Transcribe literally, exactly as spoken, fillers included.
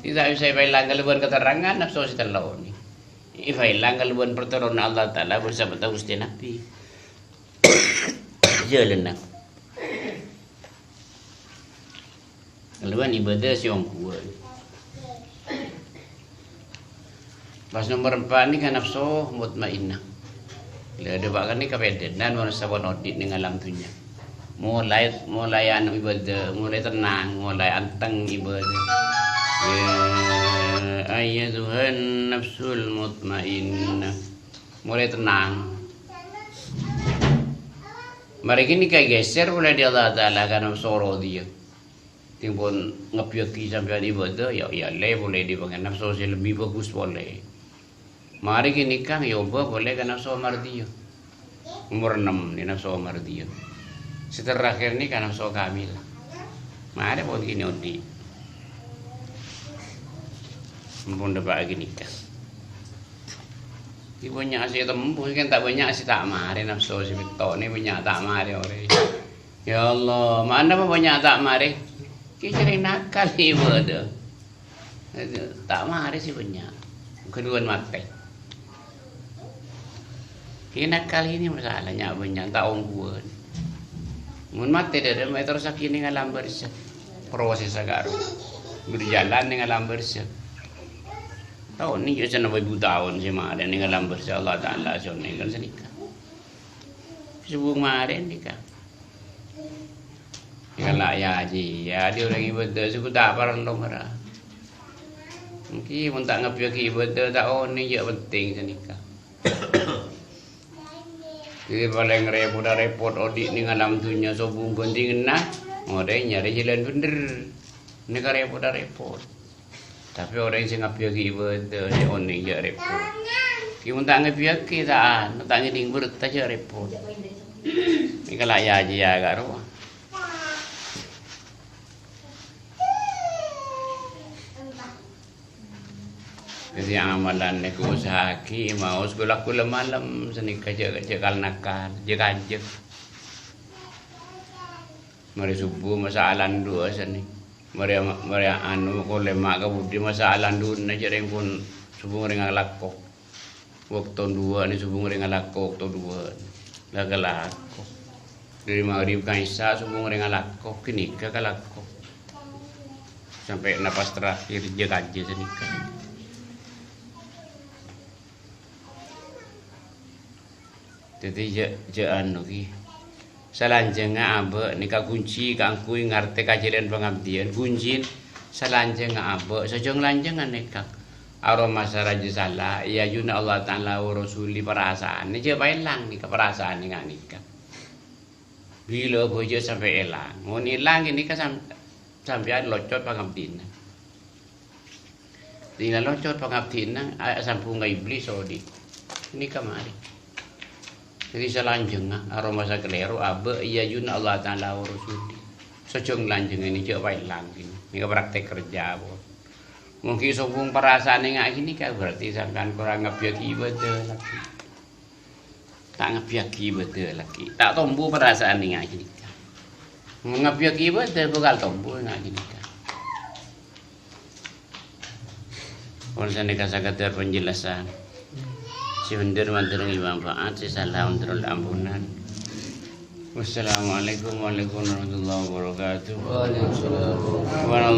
Sè ta' bisa èpaèlang kalabân katerrangan nafsu sè tello' nè. Èpaèlang kalabân partolonganna Allah Ta'ala bân sabâ' Ghustè Nabbhi. Jhâlânna. Kalabân ibâdâh sè ongghuwân. Pas nomer empa' nèka nafsu mutmainnah. La, dâpa' ghânèka pèdhânan manossa bân odi' neng alam dhunnya. Molaè, molaè anu ibâdâh, molaè tennang, molaè anteng ibâdâh. Ya ayyatuhan nafsul mutmainnah. Molaè tennang. Marè ghânèka èghèsèr polè dâri Allah Ta'ala ka nafsu radhiyah. Sè pon ngabbhiyâghi sampèyan ibâdâh, ya, ya lè polè dâri pangèn nafsu sè lebbi bhâghus polè. Marè ghânèka èobâ polè ka nafsu mardhiyah. Nomer ennem nè nafsu mardhiyah. Sè terakhir nè ka nafsu kamilah. Marè pon ghânèka odi'. Ampon dâpa' ghânèka. Ghi' bânnya' sè ètemmo, kan ta' bânnya' sè ta' marè nafsu sè pètto' nè bânnya' ta' marè orèng. Ya Allah, ma'na bânnya' ta' marè? Ghi' sèrèng nakal ibâdâh. Ta' marè sè bânnya'. Ghâdhuwân matè. Ghi' nakal ghânèka masalah nya' bânnya' ta' ongghuwân. Mon matè dâdâ ma' èterrossaghi neng alam barzakh. Prosès sakaro. Berjalan neng alam barzakh. Taon nèka sanèka èbu taon sè marè neng alam barzakh Allah Ta'ala sè onèng kan sanèka. Sobung marè nèka. Kala' ya, Ji, ya, dâri orèng ibâdâh sè ghun ta' parlo mara. Ènggi, mon ta' ngabbhiyâghi ibâdâh, ta' onèng jhâ' penting sanèka. Dâddhi palèng rèpot-rèpot odi' neng alam dhunnya sobung ghândhinganna, orèng nyarè jhâlân bhendher. Nèka rèpot-rèpot. Tapè orèng sè ngabbhiyâghi ibâdâh, sè onèng jhâ' rèpot. Ghi' mon ta' ngabbhiyâghi, ta', ta' ngèdhing bhertah jhâ' rèpot. Nèka la ya-jiyâ karowa. Dâddhi amalan nèko usaha'aghi, maos ghulâ-ghulâ malem, sanèka jhâ', jhâ' kal-nakal, jhâ' kanjek. Marè sobbhu masa alandu' asènè. Marè, marè anu, kolèma' ka budi masa alandu'na jhâ' rèng pon sobbhu rèng alako. Bâkto duwâ' nè sobbhu rèng alako, bâkto duwâ'. La kalako. Dâri maghrib ka isya sobbhu rèng alako, ghânèka kalako. Sampè' napas terakhir jhâ' kanjek sanèka. Dâddhi jhâ', jhâ' anu, ghi. Salanjhângnga abâ' nèka ghunji kaangghuy ngartè kajhâlân pangabdiyân. Ghunjina salanjhângnga abâ', sajhâng-lanjhângnga nèka. Aromasa rajâ sala, è ajunan Allah Ta'ala wa Rasuli parasa'an. Jhâ' paèlang nèka parasa'an nèka. Bilâ bhâjâ sampè' èlang. Mon èlang ghânèka sam-, sampèyan locot pangabdina. Dina locot pangabdina, a-, sambhung ka Iblis odi'. Nèka marè. Dâddhi salanjhângnga, aromasa kalèro, abâ' è ajunan Allah Ta'ala wa Rasuli. Sajhâng-lanjhângnga nèka jhâ' paèlang ghini. Nèka praktek kerja, pon. Mon ghi' sobung parasa'an nèka ghânèka, berarti sampèyan korang ngabbhiyâghi ibâdâh lagi. Ta' ngabbhiyâghi ibâdâh lagi. Ta' tombu parasa'an nèka ghânèka. Mon ngabbhiyâghi ibâdâh bhâkal tombu nèka ghânèka. Pon sanèka sakadhâr penjelasan. Sè bhendher mandhâr ngghi manfaat, sè sala mandhâr ampunan. Wassalamualaikum warahmatullahi wabarakatuh. Waalaikumsalam.